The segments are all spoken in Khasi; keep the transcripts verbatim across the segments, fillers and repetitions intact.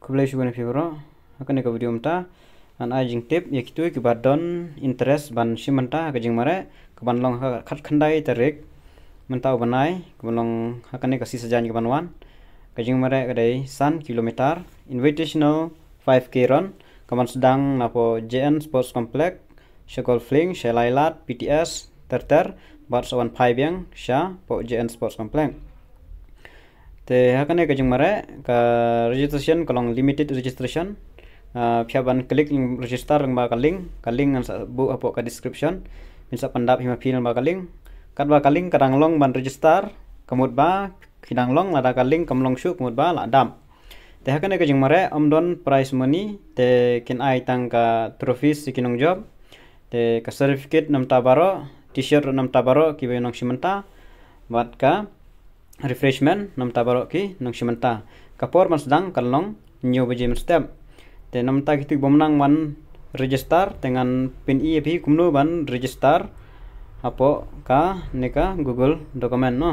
Khublei shibun ïa phi baroh. Ha kane ka video mynta ngan ai jingtip ïa kito kiba don interest ban shim bynta ha ka jingmareh kaban long ha ka khatkhyndai tarik mynta u bnai, kaban long ha kane ka sngi Saitjaiñ kaban wan. Ka jingmareh ka dei san kilometer, invitational five K run, kaban sdang napoh J N Sports Complex, sha Golf Link, sha Lailad, P T S, ter ter, bad sa wan phai biang shapoh J N Sports Complex. Te ha kane ka jingmareh ka registration ka long limited registration. Ah, phi hap ban click register lyngba ka link, ka link ngan sa buh hapoh ka description. Phin sa pyndap hi ma phi lyngba ka link. Katba ka link ka dang long ban register, ka mut ba phi dang long, lada ka link kam long shuh ka mut ba la dap. Te ha kane ka jingmareh ym don prize money, te kin ai tang ka trophies ïa ki nongjop. Te ka certificate na bynta baroh, t-shirt na bynta baroh kiba nongshim bynta, bad ka refreshment na bynta baroh ki nongshim bynta. Ka por ban sdang kan long hynñiew baje mynstep. Te na bynta kito kibym nang ban register, te ngan pyni ïa phi kumno ban register hapoh kane ka Google document, no.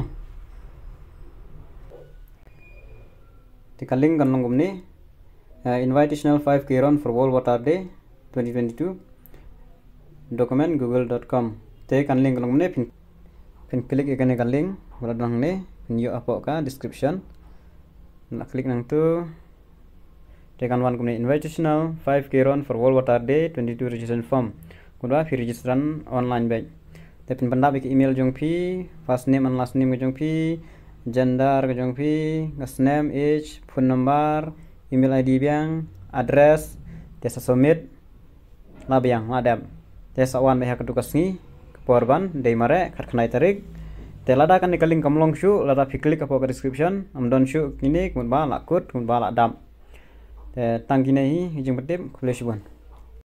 Te ka link kan long kumne, uh, invitational five K run for World Water Day twenty twenty-two, document google dot com. Te kan link kan long kumne, phin, phin click ïa kane ka link, ba la don hangne, phin ïoh hapoh ka description. Ngan click nangtu. Te kan wan kumne, invitational five K run for World Water Day twenty-two registration form. Kumba phi register online beit. Te phin pyndap ïa ka email jong phi, first name and last name ka jong phi, gender ka jong phi, ka snem, age, phone number, email I D biang, address, te sa submit, la biang, la dep. Te sa wan beit ha katu ka sngi, ka por ban dei mareh, khatkhyndai tarik. Te lada kane ka link kam long shuh, lada phi click hapoh ka description, ym don shuh kine, ka mut ba la kut, ka mut ba la dap. Te tang kine hi, jingpyntip, khublei shibun.